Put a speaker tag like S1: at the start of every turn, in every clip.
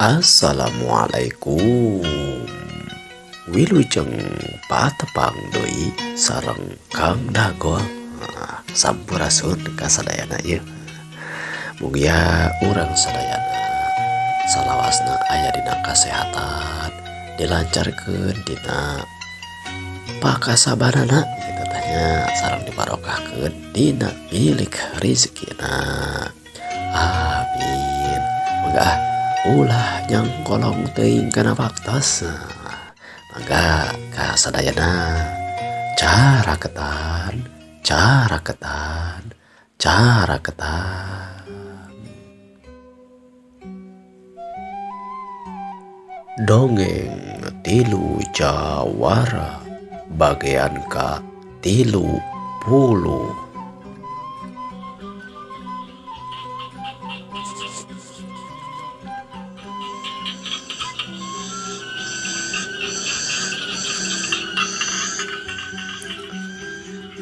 S1: Assalamualaikum. Wilujeng patepang deui sareng Kang Dagol. Sampurasun kasadayana ieu. Mugia urang sadayana salawasna aya dina kasehatan, dilancarkeun dina pakasabaranana kitu tah nya sareng dibarokahkeun dina milik rezekina. Amin. Mangga ulah nyangkolong teuing kana waktos. Mangga kasadayana caraketan, caraketan, caraketan. Dongeng tilu jawara bagian ka 30.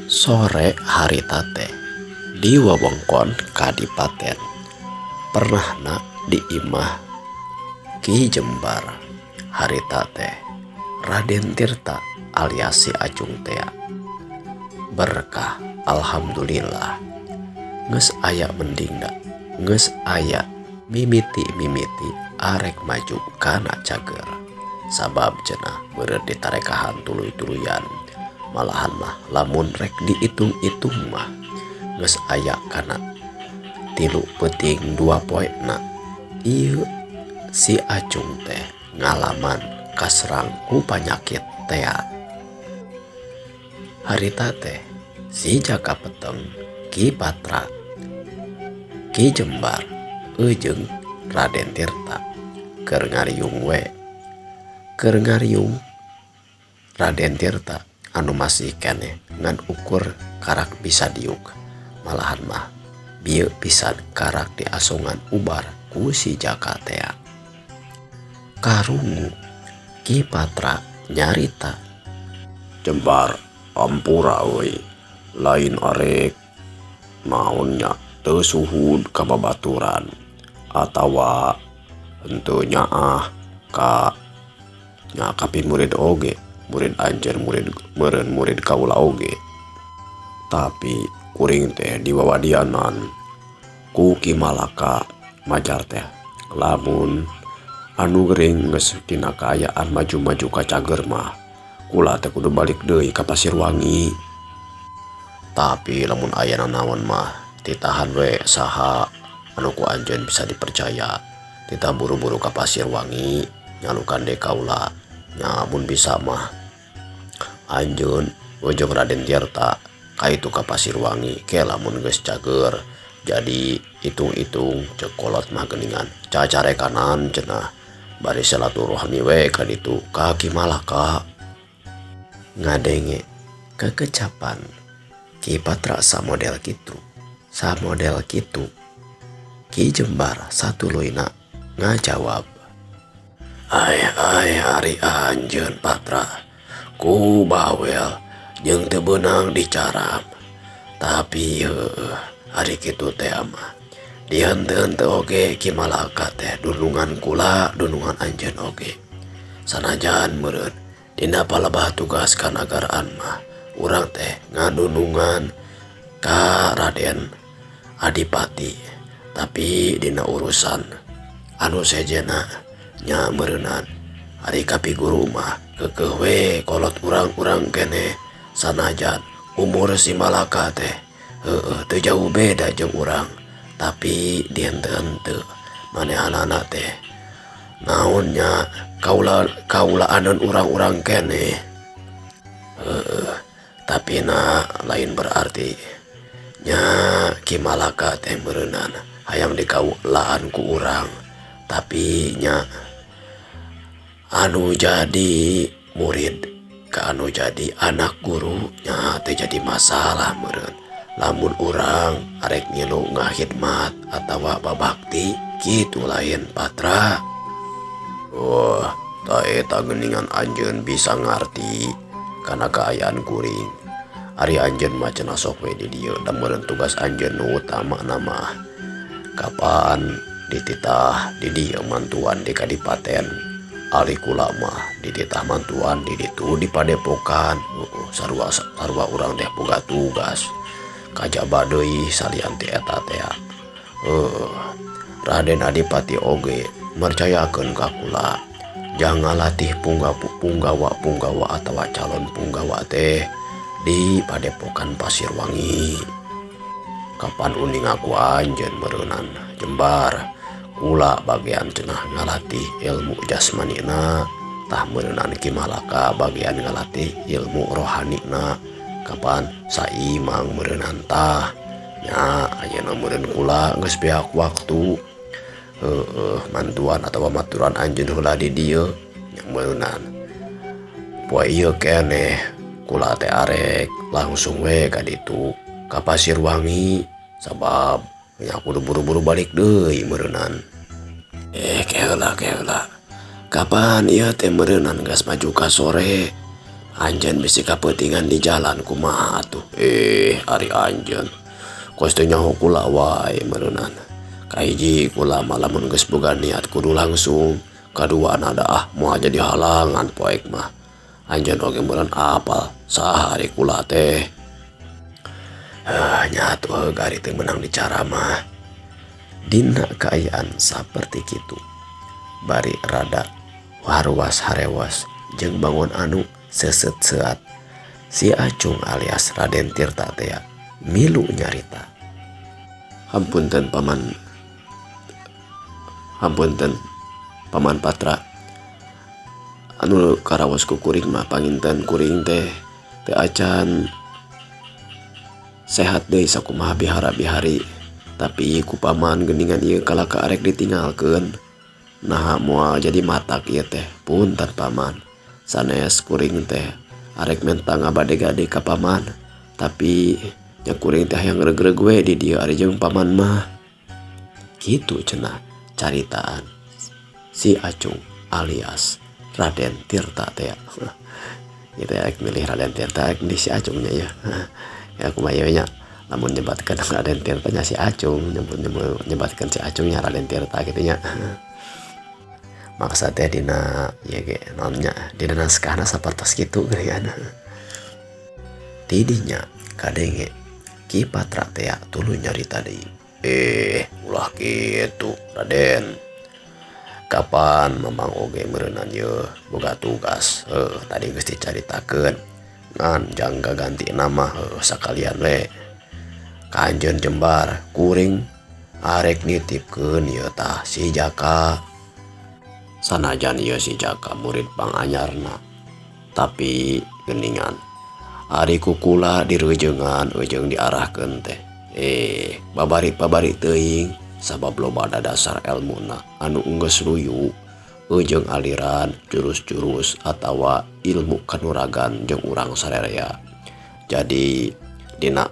S1: Sore harita teh di wewengkon kadipaten pernahna di imah Ki Jembar harita teh Raden Tirta alias si Acung tea. Berkah alhamdulillah geus aya mendingna, geus aya mimiti-mimiti arek maju kana cager. Sabab cenah meureun ditarekahan tuluy-tuluyan. Malahan mah lamun rek diitung-itung mah geus aya kana 3 peuting 2 poena. Ieu si Acung teh ngalaman kaserang ku panyakit tea. Harita teh si Jaka Peteng, Ki Patra, Ki Jembar eujeung Raden Tirta keur ngariung we. Keur ngariung Raden Tirta anu masih keneh ngan ukur karak bisa diuk. Malahan mah bieu pisan karak diasongan ubar ku si Jaka tea. Karungu Ki Patra nyarita,
S2: Jembar ampura euy, lain arek naonnya teu suhud ka babaturan atawa henteu nyaah ka nya kapi murid oge, murid anjeun murid meureun murid kaula oge. Tapi kuring teh diwawadianan ku Ki Malaka majar teh lamun anu gering geus dina kaayaan maju-maju ka cager mah kula teh kudu balik deui ka Pasirwangi.
S1: Tapi lamun aya nanaon mah titahan we saha anu ku anjeun bisa dipercaya. Titah buru-buru ka Pasirwangi nyalukan deui kaula. Nya mun bisa mah anjeun ujung Raden Tirta kaitu ka Pasirwangi ke lamun geus cager. Jadi hitung-hitung ceuk kolot mah geuningan cacarekanan cenah bari silaturahmi we ka ditu ka Ki Malaka. Ngadenge kekecapan Ki Patra samodel kitu, samodel kitu. Ki Jembar satuluyna ngajawab,
S2: Ai ai ari anjeun Patra ku bawel jeung teu beunang dicaram. Tapi heueuh ari kitu teh mah dihenteu-henteu oge Ki Malaka teh dunungan kula dunungan anjeun oge. Sanajan meureun dina palebah tugas kanagaraan mah urang teh ngadunungan ka Raden Adipati. Tapi dina urusan anu sejenna nya meureunan ari kapi guru mah keukeuh we kolot urang-urang keneh. Sanajan umur si Malaka teh heueuh teu jauh beda jeung urang, tapi dihenteu-henteu manehanana teh naonnya kaulaaneun urang-urang keneh. Heueuh tapi na lain berarti nya Ki Malaka teh meureunan hayang dikaulaan ku urang, tapi nya anu jadi murid ka anu jadi anak guru nya teh jadi masalah meureun. Lamun urang arek ngilu ngahidmat atawa babakti kitu lain Patra. Wah, ta eta geuningan anjeun bisa ngarti kana kaayaan kuring. Ari anjeun mah cenah sok we di dieu da meureun tugas anjeun nu utama na mah. Kapan
S1: Dititah di dieu mantuan di kadipaten. Ari kula mah dititah mantuan di ditu di padepokan. Sarua sarua urang teh boga tugas. Kajaba deui salian ti eta teh. Raden Adipati oge mercayakeun ka kula jang ngalatih punggawa-punggawa atawa calon punggawa teh di padepokan Pasirwangi. Kapan uning aku anjeun meureunan jembar kula bagian cenah ngalatih ilmu jasmanina tah meureunan Ki Malaka bagian ngalatih ilmu rohanina kapan saimang meureunan tah nya ayeuna meureun kula geus beak waktu heueuh mantuan atawa maturan anjeun heula di dieu nya meureunan poe ieu keneh kula teh arek langsung we ka ditu ka Pasirwangi sabab nya kudu buru-buru balik deui meureunan. Keheula keheula kapan ieu teh meureunan geus maju ka sore anjeun bisi kapeutingan di jalan kumaha atuh. Ari anjeun kos teu nyaho kula wae meureunan. Kahiji kula mah lamun geus boga niat kudu langsung, kaduana da ah moal jadi halangan poek mah. Anjeun oge meureun apal saha ari kula teh. Nya atuh heug ari teu meunang dicaramah. Dina kaayaan saperti kitu bari rada haruas harewas jeung bangun anu seuseut seat si Acung alias Raden Tirta teh milu nyarita. Hampunten paman, hampunten paman Patra anu karaos ku kuring mah panginten kuring teh teu acan sehat deui sakumaha bihara-bihari tapi ku paman geuningan ieu kalaka arek ditinggalkeun naha moal jadi matak ieu teh punten paman sanes kuring teh arek menta ngabade-gade ka paman tapi nya kuring teh hayang regreg we di dieu ari jeung paman mah. Kitu cenah caritaan si Acung alias Raden Tirta teh. Ieu teh arek milih Raden Tirta arek milih si Acung nya ya. Ya kumaha ieu nya lamun nyebatkeun Raden Tirta nya si Acung, nyebatkeun si Acung nya Raden Tirta kitu nya. Maksa teh dina ieu ge naon nya dina naskahna sapertos kitu geuningan. Tidinya kadenge Ki Patra teh tuluy nyarita deui. Ulah kitu Raden. Kapan mamang oge meureunan ieu boga tugas. Tadi geus dicaritakeun ngan jang gaganti nama sakalian we. Ka anjeun jembar kuring arek nitipkeun ieu tah si Jaka. Sanajan ieu si Jaka murid panganyarna tapi geuningan ari ku kula direujeungan jeung diarahkeun teh. Babari-babari teuing sabab loba dadasar elmuna anu enggeus luyu jeung aliran jurus-jurus atawa ilmu kanuragan jeung urang sarerea. Jadi dina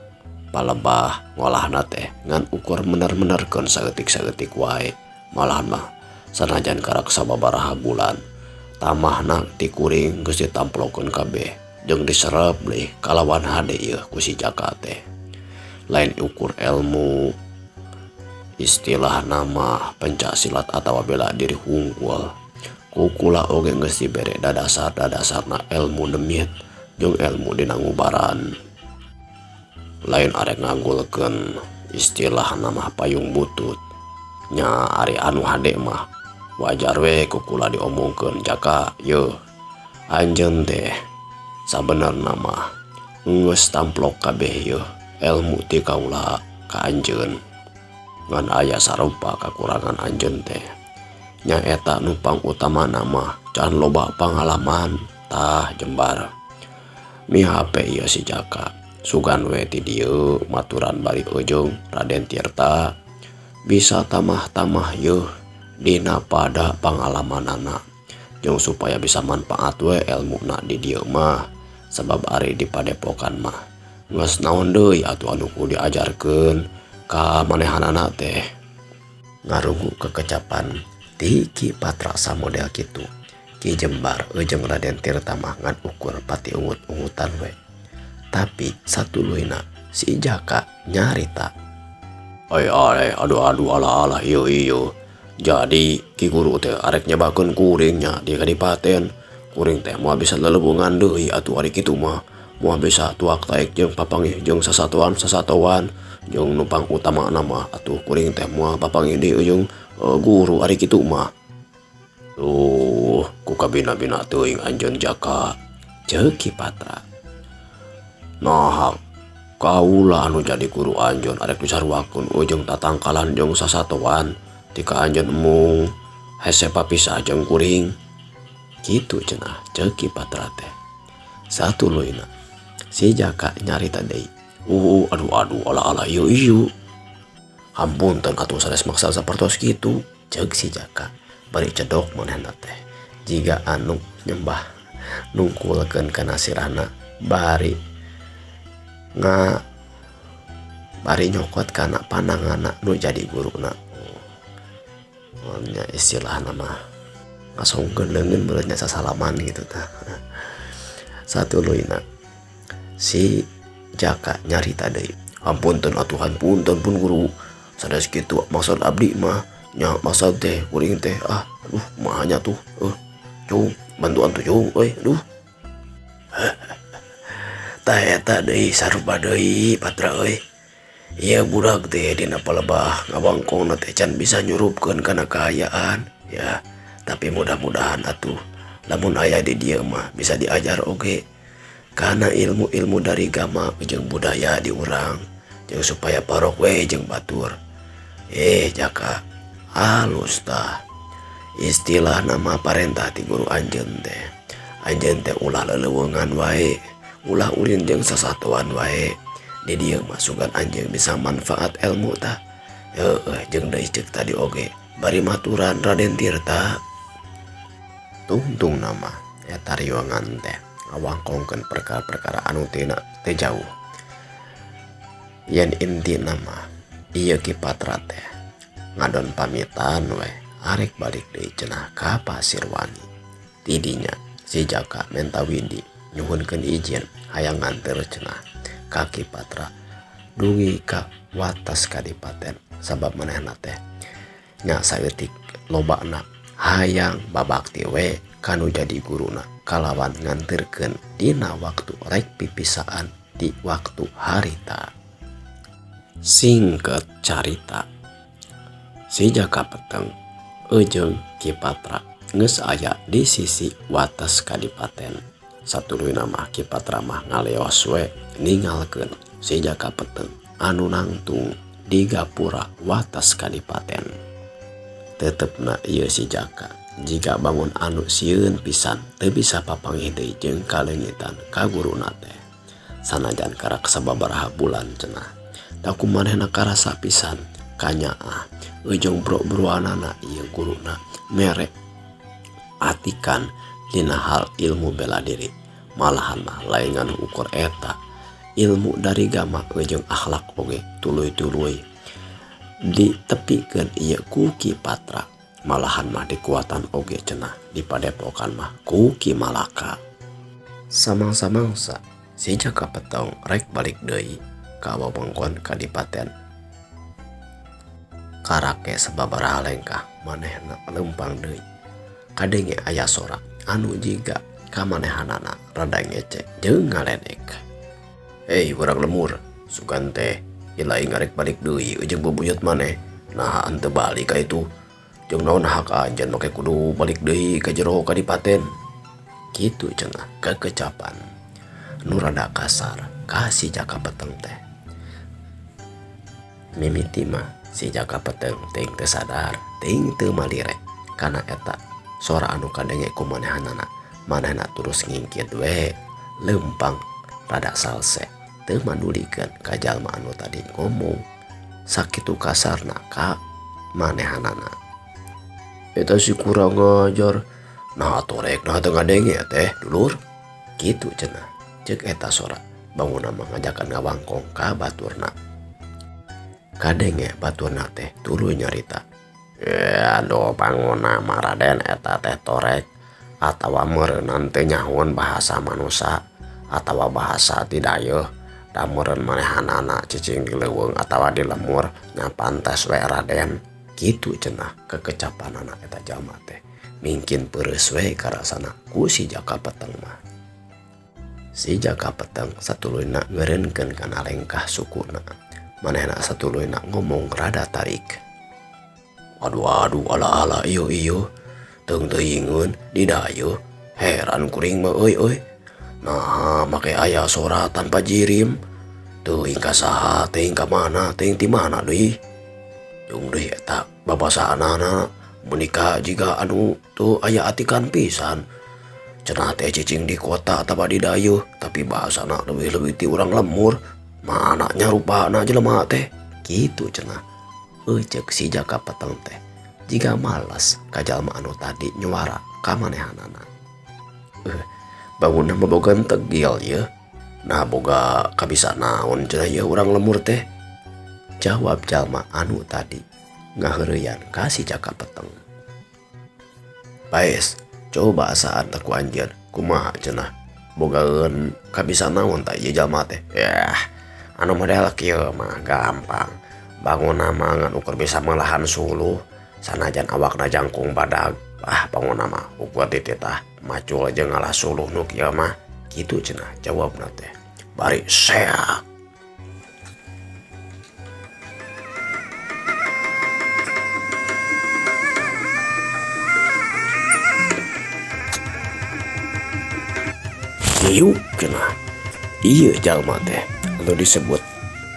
S1: palebah ngolahna teh ngan ukur mener-menerkeun saeutik-saeutik wae. Malahan mah sanajan karak sababaraha bulan tamahna ti kuring geus ditamplokeun kabeh jeung diserep deui kalawan hade ieu ku si Jaka teh. Lain ukur ilmu istilah nama pencak silat atawa bela diri hungkul ku kula oge geus dibere dadasar-dadasarna ilmu demit jeung ilmu dina ngubaran. Lain arek ngagulkeun istilah nama payung butut nya ari anu hade mah wajar we ku kula diomongkeun Jaka yeuh anjeun teh sabenerna mah geus tamplok kabeh yeuh ilmu ti kaula ka anjeun ngan aya sarupa kakurangan anjeun teh nyaeta nu pangutamana mah can loba pangalaman tah jembar. Mihape ieu si Jaka sugan we ti dieu maturan bari ujung Raden Tirta bisa tamah-tamah yeuh dina pada pangalamanana jeung supaya bisa manfaat we elmuna di dieu mah sabab ari di padepokan mah geus naon deui atuh anu kudu diajarkeun ka manehanana teh. Ngarungu kekecapan ti Ki Patra samodel kitu Ki Jembar jeung Raden Tirta mah ngan ukur pati ungut-ungutan we. Tapi satuluyna si Jaka nyarita. Ai ai aduh aduh alah alah ieu ieu Jadi Ki Guru teh arek nyebakeun kuring nya di kadipaten. Kuring teh moal bisa lelebungan deui atuh ari kitu mah. Moal bisa tuak taek jeung papanggih jeung sasatoan-sasatoan jeung nu pang utamana mah atuh kuring teh moal papanggih deui jeung guru ari kitu mah. Duh, ku kabina-bina teuing anjeun Jaka. Ceuk Ki Patra. Naha kaula anu jadi guru anjeun arek disaruakeun jeung tatangkalan jeung sasatoan tika anjeun embung hese papisah jeung kuring. Kitu cenah ceuk Ki Patra teh. Satuluyna si Jaka nyarita deui. Aduh aduh ala-ala ieu ieu. Hampunten atuh sanes maksa sapertos kitu ceuk si Jaka. Bari cedok manehna teh jiga anu nyembah nungkulkeun kana sirahna bari nga bari nyokot kana pandanganna nu jadi guruna. Oh, nya istilahna mah ngasongkeun leungeun meureun nya sasalaman gitu tah. Satuluyna si Jaka nyarita deui. Hampunten atuh hampunten pun guru sanes kitu maksud abdi mah nya maksud teh kuring teh ah aduh mahanya tuh cung bantuan tuh cung euy aduh. Tah eta deui sarupa deui Patra euy. Ieu budak teh dina palebah ngawangkongna teh can bisa nyurupkeun kana kaayaan ya, tapi mudah-mudahan atuh lamun aya di dieu mah bisa diajar oge kana ilmu-ilmu dari gama jeung budaya di urang jeung supaya parok we jeung batur. Jaka alus tah istilah nama parentah ti guru anjeun teh. Anjeun teh ulah leleuweungan wae, ulah ulin jeung sasatoan wae. Di dieu mah sugan anjeun bisa manfaat ilmu tah. Heueuh jeung deui ceuk tadi oge bari maturan Raden Tirta. Tungtung nama eta riwangan teh ngawangkongkeun perkara-perkara anu tina teh jauh. Yen intina mah ieu Ki Patra teh ngadon pamitan weh arek balik deui cenah ka Pasirwangi. Tidinya si Jaka menta widi nyuhunkeun izin hayang nganter cenah ka Ki Patra dugi ka watas kadipaten sabab manehna teh nya saeutik lobana hayang babakti we kanu jadi guruna kalawan nganterkeun dina waktu rek pipisaan di waktu harita. Singkat carita si Jaka Peteng eujeung Ki Patra geus aya di sisi watas kadipaten. Satuluyna mah Ki Patra mah ngaleos we ninggalkeun si Jaka Peteng anu nangtung di gapura watas kadipaten. Tetepna ieu si Jaka jiga bangun anu sieun pisan teu bisa papanggih deui jeung kaleungitan ka guruna teh. Sanajan karak sababaraha bulan cenah da kumanehna karasa pisan kanyaah ujung bro-broanana ieu guruna mere atikan dina hal ilmu bela diri. Malahan mah lain ngan ukur eta ilmu dari gama ujung akhlak oge tuluy-tuluy ditepikeun ieu ku Ki Patra. Malahan mah dikuatan oge cenah di padepokan mah ku Ki Malaka. Samangsa-mangsa si Jaka Peteng rek balik deui ka wewengkon kadipaten. Karake sababaraha lengkah manehna lempang deui. Kadenge aya sora anu jiga kamanehanana rada ngece jeung ngaledek. Hei urang lemur, sugan teh ilaing arek balik deui jeung bubuyut maneh. Naha henteu balik ka itu. Jeung naon hak anjeun make kudu balik deui ka jero kadipaten. Kitu cenah kekecapan nu rada kasar ka si Jaka Peteng teh. Mimiti mah si Jaka Peteng ting teu sadar, ting teu malire kana eta sora anu kadenge ku manehanana. Manehna terus ngingkit we lempang rada salse teu madulikeun ka jalma anu tadi ngomong sakitu kasarna ka manehanana. Eta si kurang ajar. Nah torek nah teu ngadenge teh dulur. Kitu cenah ceuk eta sora bangunna mah ngajakan ngawangkong ka baturna. Kadenge baturna teh tuluy nyarita. Aduh bangunna mah Raden eta teh torek atawa meureunnan teu nyahoan bahasa manusa atawa bahasa ti dayeuh. Da meureun manehanana cicing di leuweung atawa di lemur nya pantes we Raden. Kitu cenah kekecapanana eta jalma teh. Mingkin peureus we karasana ku si Jaka Peteng mah. Si Jaka Peteng satuluyna ngeureunkeun kana lengkah sukuna. Manehna satuluyna ngomong rada tarik. Aduh aduh ala ala iyo iyo. Teung teuingeun di dayeuh. Heran kuring mah euy euy. Nah make aya sora tanpa jirim. Teuing ka saha, teuing ka mana, teuing ti mana deui. Jeung deui eta babasaanana menika jiga anu teu aya atikan pisan. Cenah teh cicing di kota atawa di dayeuh, tapi bahasana leuwih-leuwih ti urang lemur. Mana nya rupana jelema teh. Kitu cenah. Ceuk si Jaka Peteng teh jiga males ka jalma anu tadi nyuara ka manehanana. Bangunna mah boga tegil yeuh. Nah boga kabisa naon cenah ieu urang lemur teh. Jawab jalma anu tadi ngaheureyan ka si Jaka Peteng. Paes, coba asaan teh ku anjeun kumaha cenah bogaeun kabisa naon tah ieu jalma teh. Yah, anu model kieu mah gampang. Bangunna mah ngan ukur bisa melahan suluh sanajan awakna jangkung badag. Ah bangunna mah ukur dititah macul jeung ngalah suluh nu kieu mah. Kitu cenah jawabna teh. Bari seak. Hiuk cenah. Ieu jalma teh anu disebut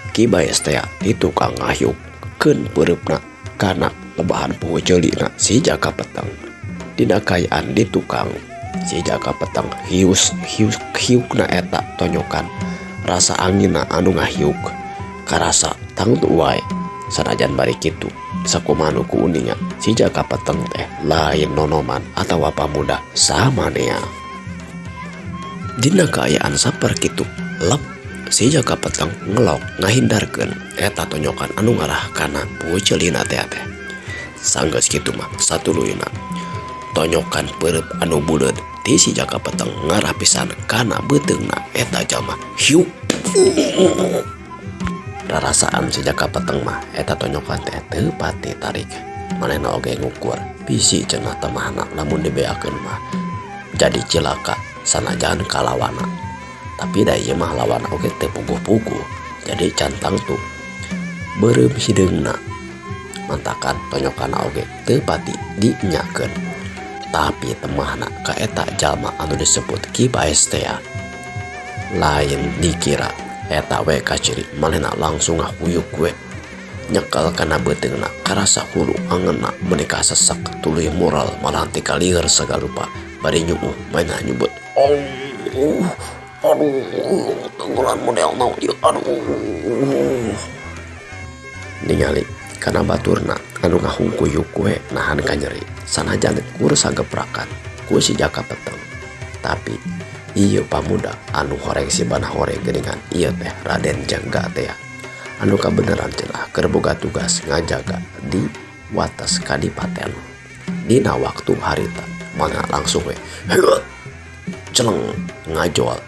S1: Ki Baes teh di tukang ngahiukkeun peureupna kana lebahan poho ceulina si Jaka Peteng. Dina kaayaan di tukang si Jaka Peteng hius hius hiukna eta tonyokan rasa anginna anu ngahiuk karasa tangtu wae sanajan bari kitu sakumaha nu kuuninga si Jaka Peteng teh lain nonoman atawa pamuda samanea. Dina kaayaan saperkitu lep si Jaka Peteng ngelok ngahindarkeun eta tonyokan anu ngarah kana puceulina teh teh. Sanggeus kitu mah satuluyna tonyokan peureub anu buleud ti si Jaka Peteng ngarah pisan kana beuteungna eta jalma. Hiuk. Rarasaan si Jaka Peteng mah eta tonyokan teh teu pati tarik. Manehna oge ngukur bisi cenah temahna lamun dibeakeun mah jadi cilaka sanajan kalawana. Tapi da ieu mah lawana oge teu puguh-puguh jadi cantang tuh beureum hideungna mantakan tonyokanna oge teu pati dinyakeun. Tapi temahna ka eta jalma anu disebut Ki Baes teh lain dikira eta we kaciri manehna langsung ngahuyuk we nyekel kana beuteungna karasa hulu angeunna meuni sesek tuluy mural malahan ti kalieur sagarupa bari nyuuh manehna nyebut oh aduh tenggelan model naon ieu aduh. Ningali kana baturna anu ngahungkuyuk we nahan kanyeri sanajan kur sageprakan ku si Jaka Peteng. Tapi ieu pamuda anu horeng sibana horeng geuningan ieu teh Raden Jangga teh anu kabeneran cenah keur boga tugas ngajaga di wates kadipaten. Dina waktu harita mana langsung we celeng ngajol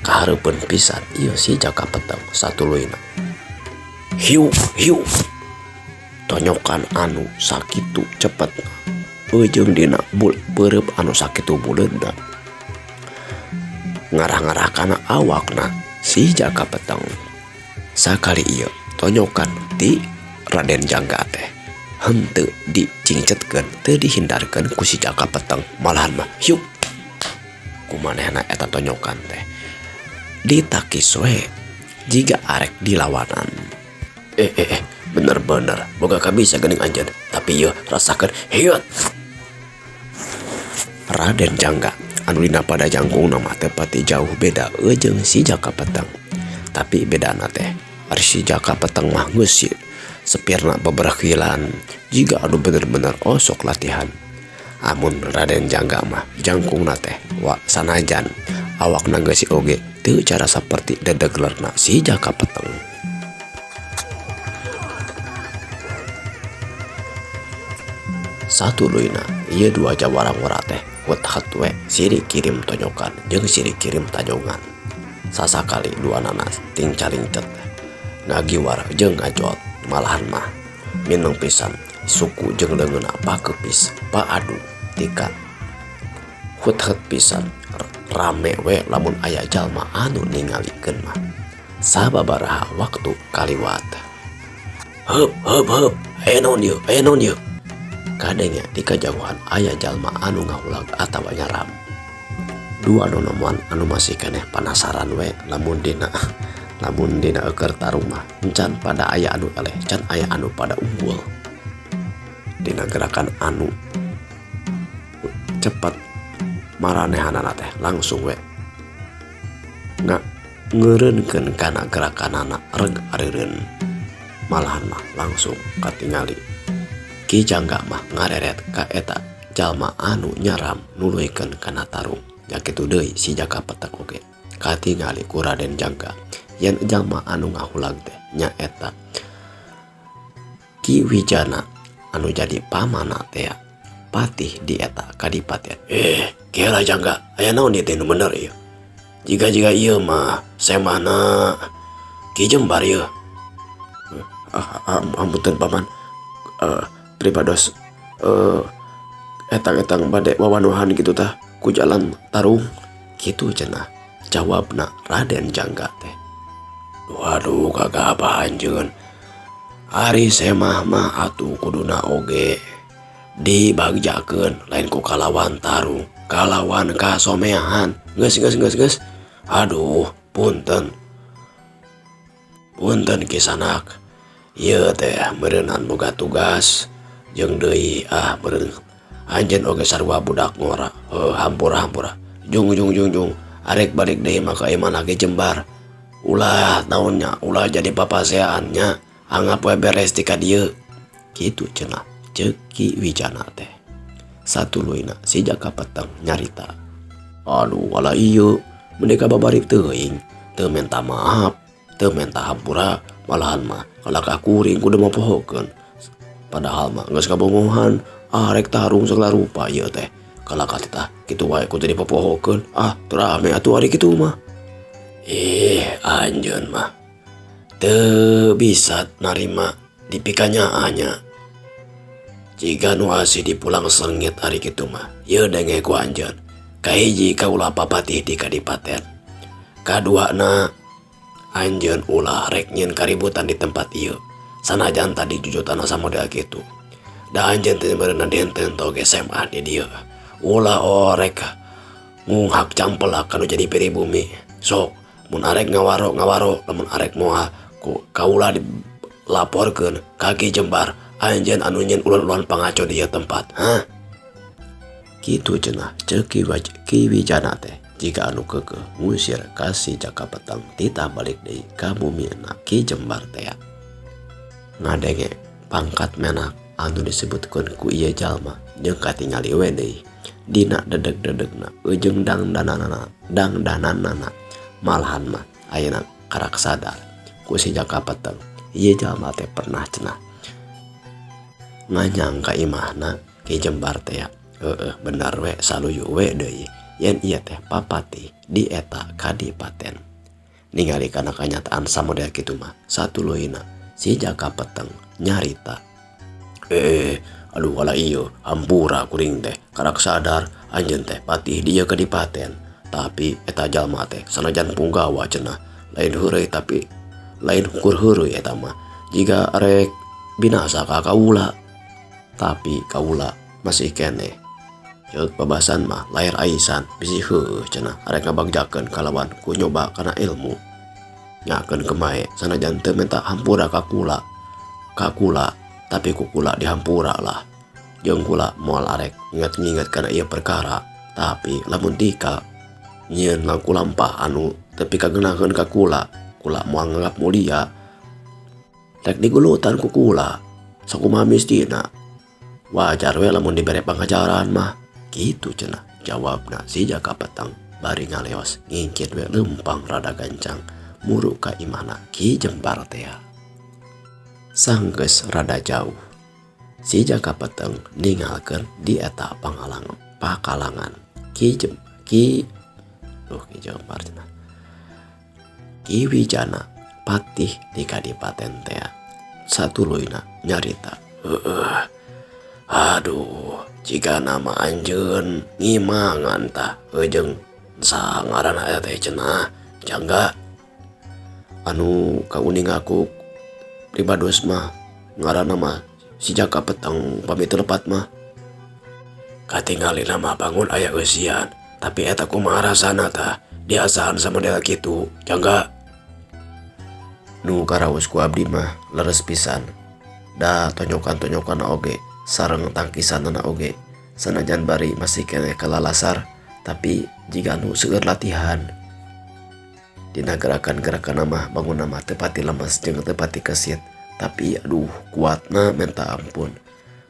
S1: kahareupeun pisan ieu si Jaka Peteng satuluyna. Hiu hiu tonyokan anu sakitu cepet ujung dina peureub anu sakitu buleudna ngarah-ngarah kana awakna si Jaka Peteng. Sakali ieu tonyokan ti Raden Jangga teh henteu dicingcetkeun teu dihindarkeun ku si Jaka Peteng malahan mah hiuk kumanehna eta tonyokan teh ditakis we jiga arek dilawanan. Bener-bener boga kabisa geuning anjeun tapi ieu rasakeun hiut. Raden Jangga anu dina pada jangkungna mah teu pati jauh beda jeung si Jaka Peteng. Tapi bedana teh ari si Jaka Peteng mah geus sepirna beberkilan jiga anu bener-bener osok latihan. Amun Raden Jangga mah jangkungna teh wa sanajan awakna geus oge teu cara saperti dedeglerna si Jaka Peteng. Satuluyna ieu dua jawara ngora teh wethat we siri kirim tonyokan jeung siri kirim tajongan. Sasakali dua nanas ting calingcet ngagiwar jeung ngajol malahan mah mineng pisan Suku jeung leungeunna pakepis paadu tika hut-heut pisan rame we lamun aya jalma anu ningalikeun mah. Sababaraha waktu kaliwat. Heup heup heup, aya naon ieu? Aya naon ieu? Kadenge di kajauhan aya jalma anu ngahulag atawa nyaram. Dua nonoman anu masih keneh panasaran we lamun dina eukeun tarung mah encan pada aya anu eleh, can aya anu pada unggul. Dina gerakan anu cepet maranehanana teh langsung we ngeureunkeun kana gerakanana reg areureun. Malahan mah langsung katingali Ki Jangga mah ngareret ka eta jalma anu nyaram nuluykeun kana tarung. Nya kitu deui si Jaka Petek oge katingali ku Raden Jangga yen jalma anu ngahulag teh nya eta Ki Wijana anu jadi pamana teh patih di eta kadipaten. Kira Jangga aya naon ieu teh nu bener ieu? Jiga-jiga ieu mah semana Ki Jembar ieu. Ampunten paman, pribados etang-etang bade wawanuhan gitu tah ku jalan tarung kitu cenah jawabna Raden Jangga teh. Waduh kagak anjeun. Ari semah mah atuh kuduna oge dibagjakeun lain ku kalawan tarung, kalawan kasomeahan. Geus geus geus geus. Aduh, punten. Punten kisanak. Ieu teh meureunnan boga tugas jeung deui meureun anjeun oge sarua budak ngora. Heuh, hampura-hampura. Jung jung jung jung. Arek balik deui mah ka imah Ki Jembar. Ulah naonnya, ulah jadi papasean nya. Anggap we beres ti ka dieu. Kitu cenah ceuk Ki Wijana teh. Satuluyna si Jaka Peteng nyarita. Aduh wala ieu mendeka babarik teuing, teu menta maaf, teu menta hampura, malahan mah kalakah kuring kudu mapohokeun. Padahal mah geus kabongohan, arek tarung sagala rupa ieu teh. Kalakah teh kitu wae kudu dipopohokeun. Teu rame atuh ari kitu mah. Anjeun mah teu bisa narima dipikanyaanya. Jiga nu asih dipulang sengit ari kitu mah. Ieu denge ku anjeun. Kahiji kaula papatih di kadipaten. Kaduana anjeun ulah rek nyieun kaributan di tempat ieu. Sanajan tadi jujutana samodel kitu. Da anjeun teh meureunna denten toge SMA di dieu. Ulah orek ngunghak campelak kanu jadi pribumi. Sok mun arek ngawaro ngawaro, lamun arek moal ku kaula dilaporkeun ka Ki Jembar anjeun anu nyieun ulun-ulun pangaco di ieu tempat. Hah? Kitu cenah ceuk Ki Wijana teh jika anu keukeuh ngusir ka si Jaka Peteng titah balik deui ka bumina Ki Jembar teh. Ngadenge pangkat menak anu disebutkeun ku ieu jalma jeung katingali we deui dina dedeg-dedegna ujung dangdananana dangdananana. Malahan mah ayeuna karak sadar ku si Jaka Peteng ieu jalma teh pernah cenah nganyang ka imahna Ki Jembar teh. Heeh, bener we saluyu we deui yen ieu teh papatih di eta kadipaten. Ningali kana kanyataan samodel kitu mah satuluyna si Jaka Peteng nyarita. Aduh wala ieu hampura kuring teh karak sadar anjeun teh patih di ieu kadipaten. Tapi eta jalma teh sanajan punggawa cenah lain heureuy tapi lain ukur heureuy eta mah jiga arek binasa ka kaula. Tapi kaula masih keneh ceuk babasan mah layar aisan bisi heueuh cenah arek ngabagjakeun kalawan ku nyoba kana ilmu. Nyakeun kemae sanajan teu menta hampura ka kula tapi ku kula dihampura lah. Jeung kula moal arek nginget-nginget kana ieu perkara. Tapi lamun tika nyieun langku lampah anu tepi kagenakeun ka kula, kula moal nganggap mulia. Rek digulutan ku kula sakumaha mistina. Wajar we lamun dibere pangajaran mah. Kitu cenah jawabna si Jaka Peteng bari ngaleos ngingkit we lempang rada gancang muru ka imahna Ki Jembar teh. Sanggeus rada jauh si Jaka Peteng ningalkeun di eta pangalang pakalangan Ki Jem Ki Ki Jembar cenah. Ki Wijana patih di kadipaten teh. Satuluyna nyarita, "Heueuh,
S2: Aduh jigana mah anjeun ngimangan tah jeung saha ngaranna eta teh cenah jangga anu kauning aku pribados mah ngaranna mah si Jaka Peteng pami teu lepat mah. Katingalina mah bangun aya eusian tapi eta kumaha rasana tah diasaan samodel kitu jangga. Nu karaos ku abdi mah leres pisan da tonyokan-tonyokanna oge sareng tangkisanana oge sanajan bari masih keneh kalalasar tapi jiga nu seueur latihan. Dina gerakan-gerakanna mah bangunna mah teu pati lemes jeung teu pati kesit tapi aduh kuatna minta ampun.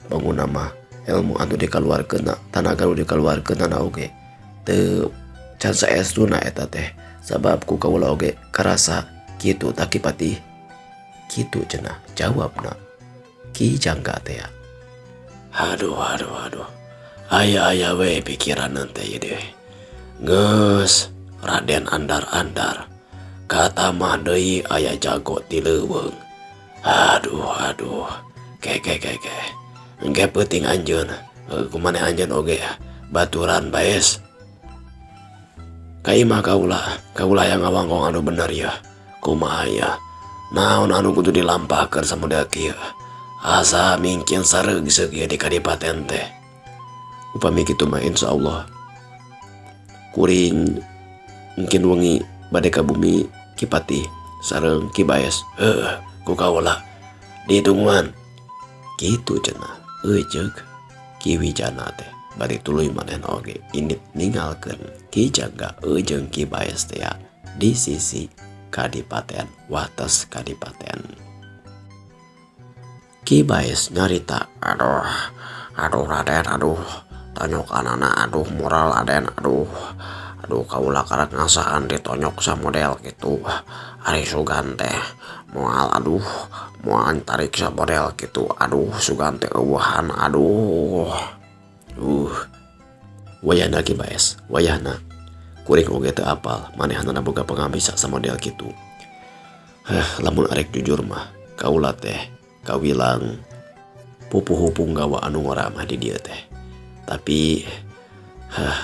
S2: Bangunna mah ilmu anu dikaluarkeunna tanaga anu dikaluarkeunna oge teu can saestuna eta teh sabab ku kaula oge karasa kitu tah Ki Patih. Kitu cenah jawabna Ki Jangga teh. Aduh aduh aduh aya-aya we pikiran teh ieu deh. Geus Raden andar-andar katamah deui aya jago ti leuweung. Aduh aduh ke ke ke ke engke peuting anjeun kumaneh anjeun oge baturan baes. Ka imah kaula, kaula hayang ngawangkong anu bener yeuh. Kumaha yeuh naon anu kudu dilampahkeun samodel kieu. Asa mingkin sareug-seug ieu di kadipaten teh. Upami kitu mah insyaallah kuring mungkin wengi bade ka bumi Ki Patih sareng Ki Baes. Heuh ku kaula ditungguan. Kitu cenah euceuk Ki Wijana teh bari tuluy manehna oge indit ninggalkeun Ki Jangga jeung Ki Baes teh di sisi kadipaten wates kadipaten. Ki Baes nyarita, aduh aduh Raden aduh tonyokanana aduh moral Raden aduh aduh kaula karak ngasaan ditonyok samodel kitu ari sugan teh moal aduh moal tarik samodel kitu aduh sugan teh eueuhan aduh. Wayahna Ki Baes wayahna kuring oge teu apal manehanana boga pangabisa samodel kitu. Heh lamun arek jujur mah kaula teh kawilang pupuhu punggawa anu ngora mah di dieu teh. Tapi heh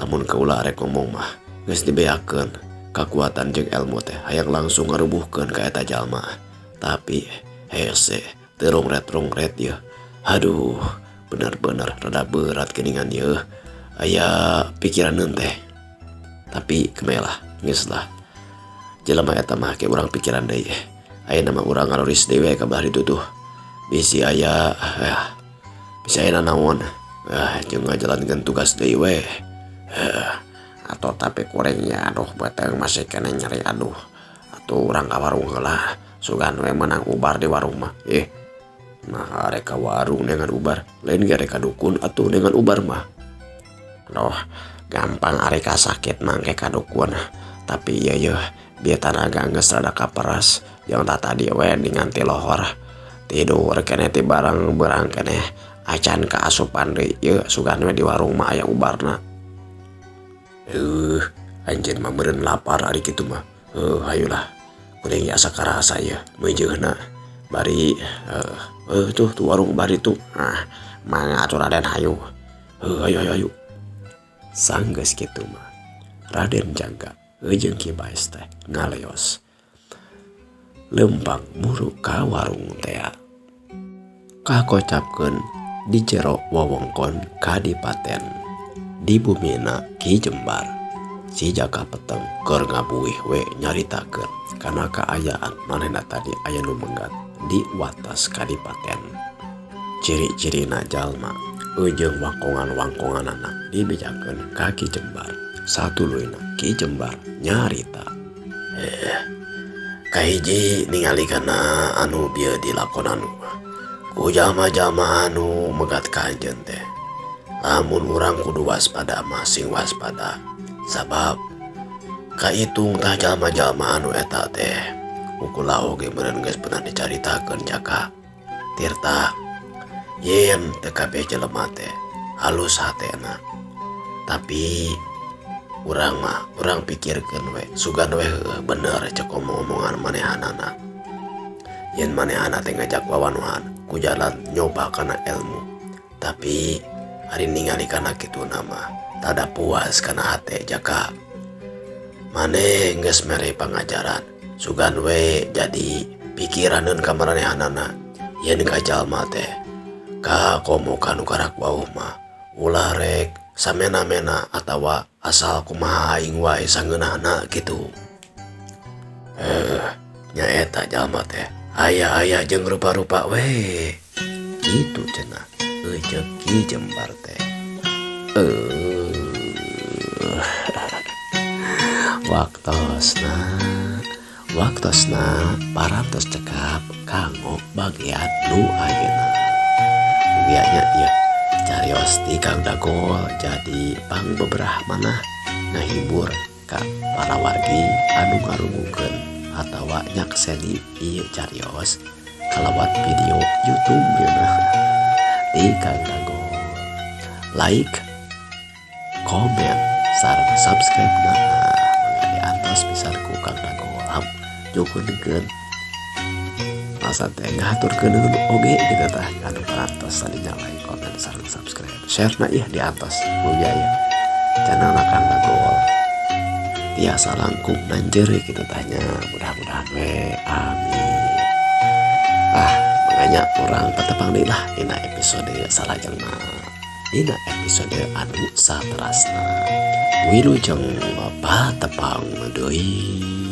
S2: lamun kaula arek ngomong mah geus dibeakeun kakuatan jeung ilmu teh hayang langsung ngarubuhkeun ka eta jalma. Tapi hese teu rongret-rongret yeuh. Aduh bener-bener rada berat geuningan yeuh. Aya pikiraneun teh. Tapi kemelah geus lah. Jelema eta mah ke urang pikiran deui. Aya nama urang ngaroris deui we ka belah ditu tuh. Bisi aya bisi aya nanaon. Jeung ngajalankeun tugas deui we. Atau tapi kuringnya aduh beuteung masih keneh nyeri aduh. Atuh urang ka warung heula sugan we meunang ubar di warung mah. Nah arek ka warung dengan ubar lain ge arek ka dukun atuh dengan ubar mah. Aduh gampang arek ka sakit mah engke ka dukun. Tapi ieu yeuh bieu tanaga geus rada kaperas jeung tadi we nganti lohor tidur keneh ti barang beurang keneh acan kaasupan deui ieu sugan we di warung mah aya ubarna. Anjeun mah meureun lapar ari kitu mah. Hayulah kuring asa karasa ieu meujeuhna bari tuh tu warung bari tuh. Nah mangga atuh Raden hayu. Hayu hayu hayu. Sanggeus kitu mah Raden Jangga jeung Ki Baes teh ngaleos lempang muruk ka warung teh. Kakocapkeun di jero wewengkon kadipaten di bumina Ki Jembar. Si Jaka Peteng keur ngabuih we nyaritakeun kana kaayaan manehna tadi aya nu menggat di watas kadipaten. Ciri-cirina jalma jeung wangkongan-wangkonganana dibejakeun ka Ki Jembar. Satuluyna Ki Jembar nyarita. Kahiji ningali kana anu bieu dilakonan ku jalma-jalma anu megat ka anjeun teh. Lamun urang kudu waspada mah sing waspada. Sabab kaitung tah jalma-jalma anu eta teh kukula oge meureun geus pernah dicaritakeun Jaka Tirta yen teu kabeh jelema teh halus hatena. Tapi urang mah urang pikirkeun we sugan we heueuh bener cek omong-omongan manehanana. Yen manehana teh ngajak wawanuhan ku jalan nyoba kana ilmu. Tapi ari ningali kana kituna mah tada puas kana hate jaka. Maneh geus mere pangajaran sugan we jadi pikiraneun ka maranehanana yen ka jalma teh ka komo ka nu karak wauh mah ulah rek samena-mena atawa asal kumaha aing wae sangeunahna kitu. Heuh nyaeta jalma teh aya-aya jeung rupa-rupa we kitu cenah euceuk Ki Jembar teh. Waktosna waktosna parantos cekap kanggo bagian nu ayeuna. Mugia nya ieu carios ti Kang Dagol jadi pangbeberah manah ngahibur ka para wargi anu ngarungukeun atawa nyakseni ieu carios kalawan video YouTube yeuna ti Kang Dagol. Like, komen, sareng subscribe na mangga diantos pisan ku Kang Dagol. Nyuhunkeun masa teh ngahaturkeun nuhun oge kitu tah anu parantos tadinya like, komen, sareng subscribe. Share na ieu diantos mugia ieu channel Kang Dagol tiasa langkung nanjeur kitu tah nya, mudah-mudahan we amin. Ah, makanya urang patepang deui lah dina episode salajengna, dina episode anu saterasna. Wilujeng patepang deui.